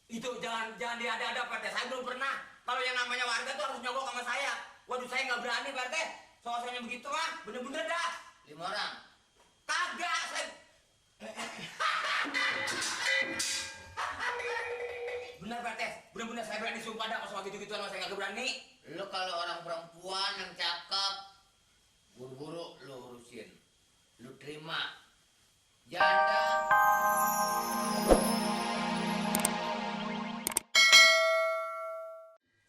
Itu jangan diada-ada Pak RT. Saya belum pernah. Kalau yang namanya warga tuh harus nyogok sama saya. Waduh, saya nggak berani Pak RT. Soalnya begitu mah bener-bener dah. 5 orang. Kagak saya. Bener Pak RT. Bener-bener saya berani sumpah dah. Kalau soal gitu-gituan saya nggak berani. Lu kalau orang perempuan yang cakep, buru-buru lu urusin. Lu terima. Janda.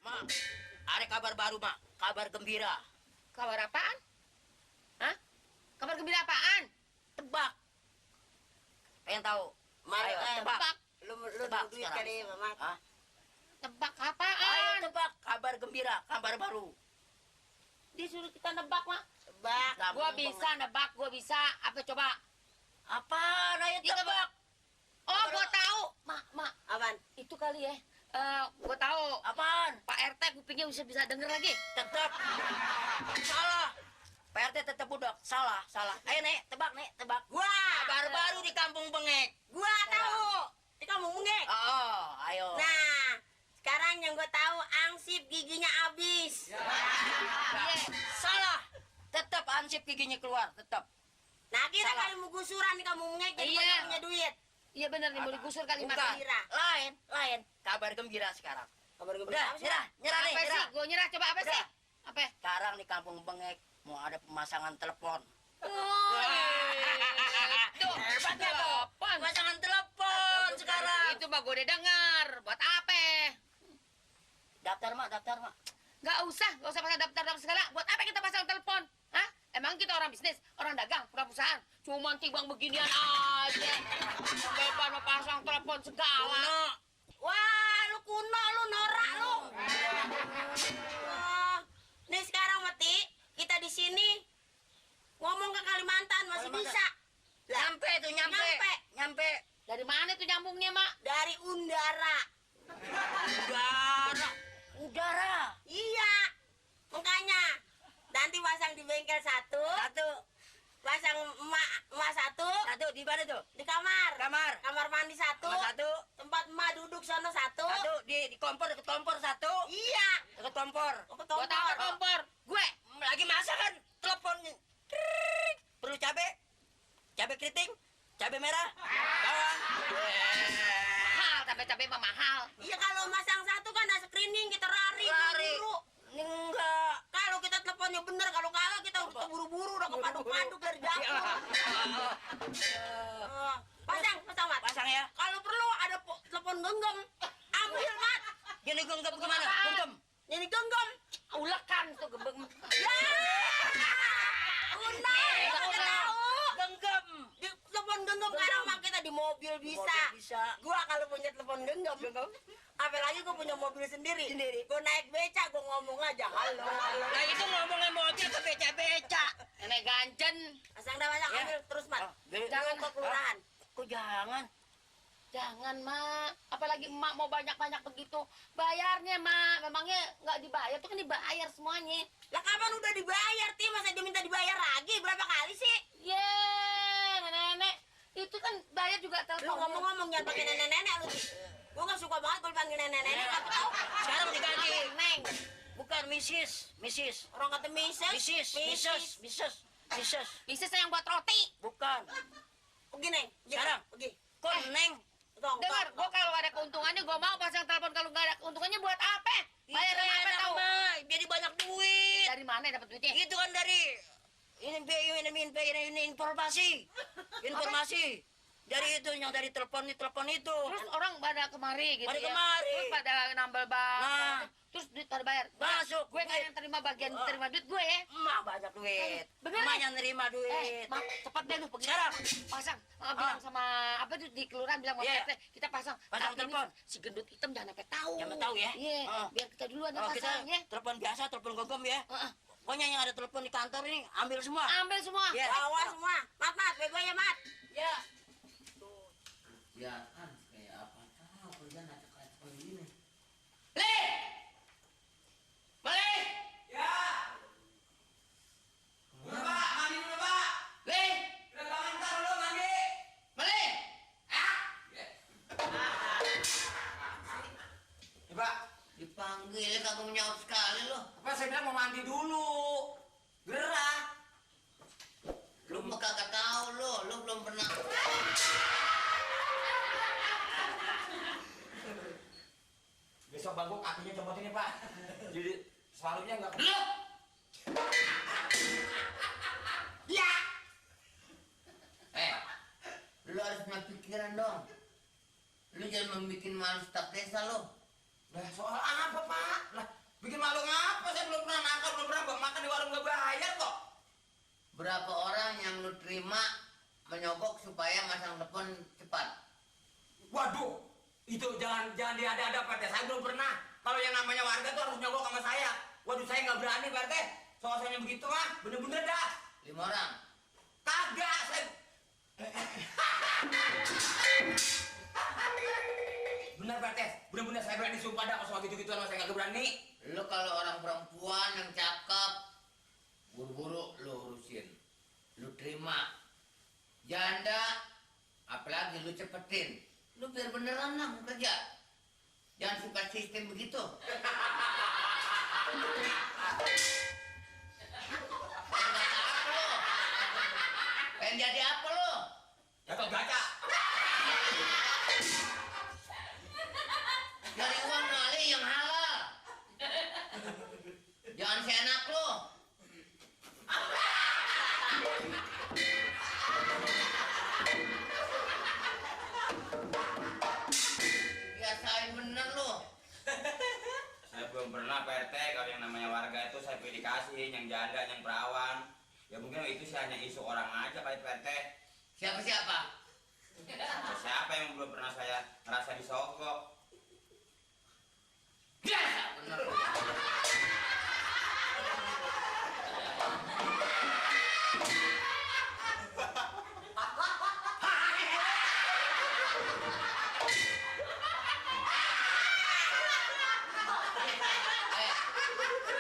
Mak, ada kabar baru, Mak. Kabar gembira. Kabar apaan? Hah? Kabar gembira apaan? Tebak. Pengen tahu? Ayo, tebak. Lu Tebak duit sekarang. kali, Mama. Hah? Tebak apaan? Ayo tebak. Kabar gembira, kabar baru. Disuruh kita nebak, Mak. Tebak. Gua bisa nebak, gua bisa. Apa coba? Apa? Ayo tebak. Oh, gua tahu. Mak. Apaan? Itu kali ya. Gua tahu. Apaan? Pak RT kupingnya bisa denger lagi. Tetap. Salah. Pak RT tetap budak. Salah. Ayo, Nek. Tebak, Nek. Tebak. Gua. Kabar baru di Kampung Bengek. Gua tahu. Di kamu mungek. Oh, ayo. Nah, sekarang yang gua tahu angsip giginya habis. Salah. Tetap ansip giginya keluar. Tetap. Nah, kita Salah. kali mau gusuran di kamu mungek jadi Iya. banyak punya duit. Iya bener nih, mau digusur kali Bukan. Mak. Gembira. Lain. Kabar gembira sekarang. Kabar gembira Udah, apa sih? nyerah nih, Apa sih? nyerah. Gua nyerah. Coba apa Udah. sih? Apa? Sekarang di Kampung Bengek mau ada pemasangan telepon. Oh, itu. Hebatnya tuh. Telepon. Pemasangan telepon sekarang. Itu mah gua udah dengar. Buat apa? Daftar, Mak. Gak usah pasang daftar segala. Buat apa kita pasang telepon? Hah? Emang kita orang bisnis, orang dagang, perusahaan. Cuman timbang beginian aja. Sampai pada pasang telepon segala. Wah, lu kuno, lu norak lu. Wah, nih sekarang Mati, kita di sini ngomong ke Kalimantan masih bisa. Lah, Nyampe. Dari mana tuh nyambungnya, Mak? dari Undara. Udara. Iya, makanya nanti pasang di bengkel satu, pasang emak satu, Di mana tuh? di kamar, Kamar. kamar mandi satu, Satu. tempat emak duduk sono satu. Di kompor, deket kompor satu. Iya, Deket kompor. ke Buat apa tombol. kompor? Gue lagi masak kan, telepon. Trik. Perlu cabe keriting, cabe merah, bawang. Mahal, cabai mah mahal. Iya, kalau masang satu kan ada screening, kita lari. buru-buru. Ini enggak. Kalau kita teleponnya bener, kalau kagak kita udah buru-buru, udah kepadu-padu dari dapur. Pasang, Mat. Pasang ya. Kalau perlu ada telepon genggam, ambil, Mat. Gini genggam gimana? Genggam. Jadi genggam. Ulekan tuh gebeng. Ya. Undang, kita tahu. Genggam. Di telepon genggam sekarang mah kita di mobil bisa. Mobil bisa. Gua kalau punya telepon genggam, apalagi gua punya mobil sendiri. Gua naik beca, gua ngomong aja halo. Nah itu ngomongin mobil ke beca-beca. Nenek ganjen. Pasang dah, pasang, Ya. ambil terus, Mat. Jangan Jangan ke kelurahan. Kok jangan? Jangan, Mak. Apalagi emak mau banyak-banyak begitu. Bayarnya, Mak. Memangnya nggak dibayar? Itu kan dibayar semuanya. Lah kapan udah dibayar, Ti? Masa dia minta dibayar lagi? Berapa kali sih? Nenek. Itu kan bayar juga Lu telepon. ngomong-ngomong jangan pakai nenek-nenek lu, Ti. Gua gak suka banget kalau dipanggil nenek-nenek, apa tahu? Sekarang diganti. Neng. Bukan Mrs. Orang kata Mrs. Bisa yang buat roti. Bukan. Pergi, Neng. Sekarang. Pergi. Kok Neng? Tong, Dengar, tong, gua kalau ada keuntungannya gua mau pasang telepon. Kalau nggak ada keuntungannya buat apa? Bayar apa tahu? Jadi banyak duit. Dari mana dapat duitnya? Itu kan dari ini informasi. Dari itu yang dari telepon itu. Terus orang pada kemari gitu Pada ya. kemari. Terus pada nambal bang. Nah. Terus duit pada bayar. Masuk, Gue kan duit. yang terima bagian terima duit gue ya. Emak banyak duit. Bener, Emak Neng? yang nerima duit. Mak, cepat deh lu pergi. Sekarang. Pasang. Bilang sama apa tuh di kelurahan bilang sama Iya. RT, kita pasang. Pasang Tapi ini telepon. Si gendut hitam jangan sampai tahu. Jangan tahu ya. Iya. Biar kita duluan yang Oh, kita pasang ya. telepon biasa, telepon genggam ya. Heeh. Pokoknya yang ada telepon di kantor ini ambil semua. Ambil semua. Iya. Bawa semua. Mat, bego ya, Mat. Ya. Ya kan kayak apa tahu kerjaan acak-acak begini. Le! Male! Ya. Udah Pak, mandi dulu Pak. Le! Udah bangun ntar dulu mandi. Male! Ah! mau mandi dulu. Gerah. Lu mah kagak tahu lu belum pernah. Besok bang gua kakinya copot ini pak. Jadi selalunya nggak. Lu Ya. lu harus punya pikiran dong. Lu jangan membuat malu staf desa lu. Lah soal apa pak? Lah bikin malu ngapa? Saya belum pernah makan, belum pernah makan di warung nggak bayar kok. Berapa orang yang lu terima menyogok supaya masang telepon cepat? Waduh, itu jangan diada-ada Pak RT. Saya belum pernah. Kalau yang namanya warga tuh harus nyogok sama saya. Waduh, saya nggak berani Pak RT. Soalnya begitu mah, bener-bener dah. 5 orang. Kagak, saya. Bener Pak RT, bener-bener saya berani sumpah dah. Kalau soal gitu-gituan saya nggak berani. Lu kalau orang perempuan yang cakep, buru-buru lu urusin. Lu terima. Janda, apalagi lu cepetin. Lu biar beneran lah mau kerja. Jangan suka sistem begitu. Pengen jadi apa lu? Gatot gaca. Cari uang kali yang halal. Jangan seenak lu. Biasain bener lu. Saya belum pernah Pak RT. Kalau yang namanya warga itu saya pilih dikasih, yang janda, yang perawan. Ya mungkin itu sih hanya isu orang aja Pak RT. Siapa-siapa? Siapa yang belum pernah saya ngerasa disogok? Biasa bener.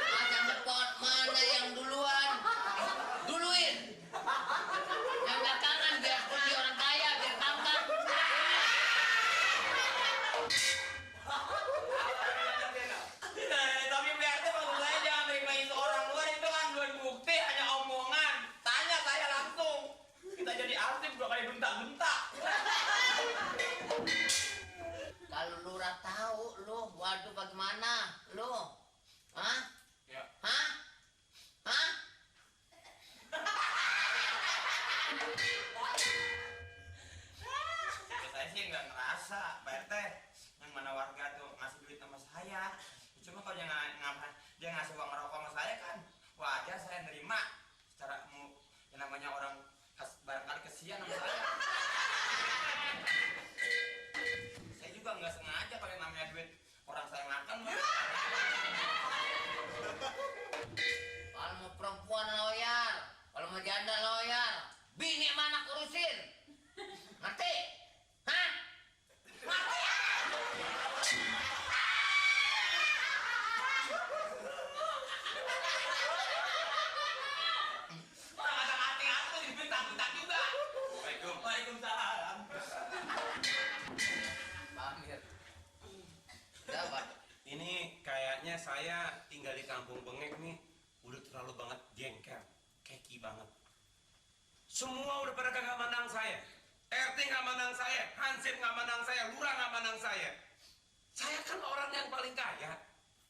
Macam telepon mana yang duluan? Duluin. Yang belakangan biar seperti orang kaya, biar tampan. Tapi Pak RT maksud saya jangan terima isu orang luar itu kan belum bukti, hanya omongan. Tanya saya langsung. Kita jadi artis 2 kali bentak-bentak. Kalau lurah tahu lu, waduh bagaimana lu? Hah? Ya. Hah? Hah? Saya sih nggak ngerasa Pak RT yang mana warga tuh ngasih duit sama saya. Cuma kalau dia ngasih uang rokok sama saya kan wajar saya nerima. Secara yang namanya orang barangkali kesian sama saya. Saya juga nggak sengaja kalau yang namanya duit orang saya makan. Kalau mau perempuan loyal, kalau mau janda loyal, bini mana kurusin? Ngerti? Hah? Ngerti? Orang ada hati-hati tuh dibentak-bentak juga. Waalaikumsalam. Pamir. Dapat. Ini kayaknya saya tinggal di kampung Bengek nih udah terlalu banget jengkel, keki banget. Semua udah pada kagak mandang saya. RT nggak mandang saya, Hansip nggak mandang saya, Lurah nggak mandang saya. Saya kan orang yang paling kaya.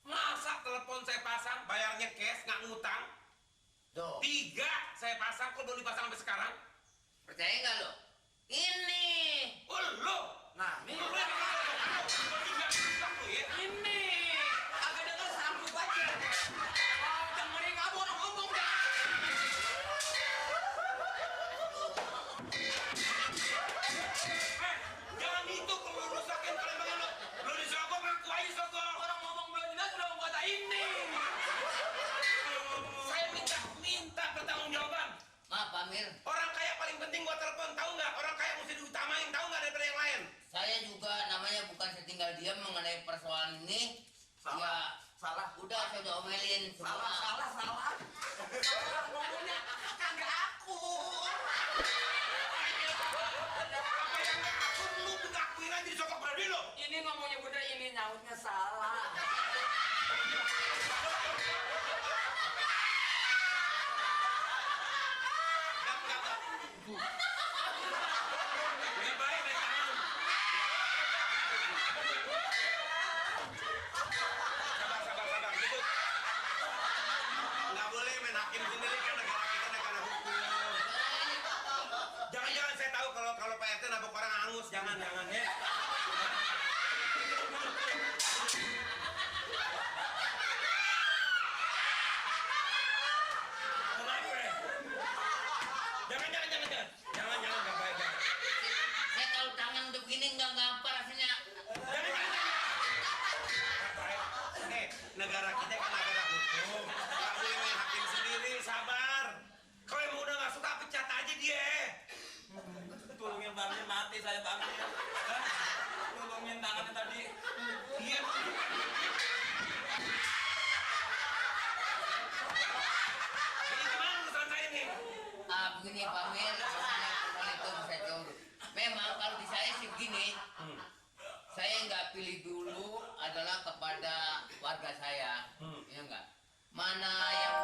Masa telepon saya pasang, bayarnya cash, nggak ngutang? Tuh, 3 saya pasang, kok belum dipasang sampai sekarang? percaya nggak lo? Ini. Oh lo, Nah, ini lo ya? ini agak denger sanggup aja. Oh, dengerin kamu orang ngomong dah. Jangan itu kalau lu rusakin kalimat lo. Lo disogok, ngaku aja sogok. Orang ngomong belum jelas udah mau kata ini. Saya minta pertanggungjawaban. Maaf Pamir, Orang kaya paling penting buat telepon, tahu nggak? Orang kaya mesti diutamain, tahu nggak daripada yang lain? saya juga namanya bukan setinggal diam mengenai persoalan ini. Salah. Ya, Salah. udah saya udah omelin semua. Salah. Orang ngomongnya kagak aku. Apa yang nggak aku lu ngakuin aja disogok berani lo. Ini ngomongnya bener, ini nyautnya salah. Lebih baik naik tangan. Sabar. Gitu. Nggak boleh main hakim sendiri kan negara kita negara hukum. Jangan saya tahu kalau Pak RT nabok orang angus. Jangan ya. Jangan, nggak baik. Saya kalau tangan udah begini nggak gampang rasanya. Nih, negara kita kan negara hukum. Nggak boleh main hakim sendiri, sabar. Kalau emang udah nggak suka, pecat aja dia. Tolongin Bangnya mati saya Bangnya. Tolongin tangannya tadi. Iya. Ini gimana urusan saya nih? Begini Pak Mir, soalnya itu bisa jauh. Memang kalau di saya sih begini, saya nggak pilih dulu adalah kepada warga saya, ya enggak. Mana yang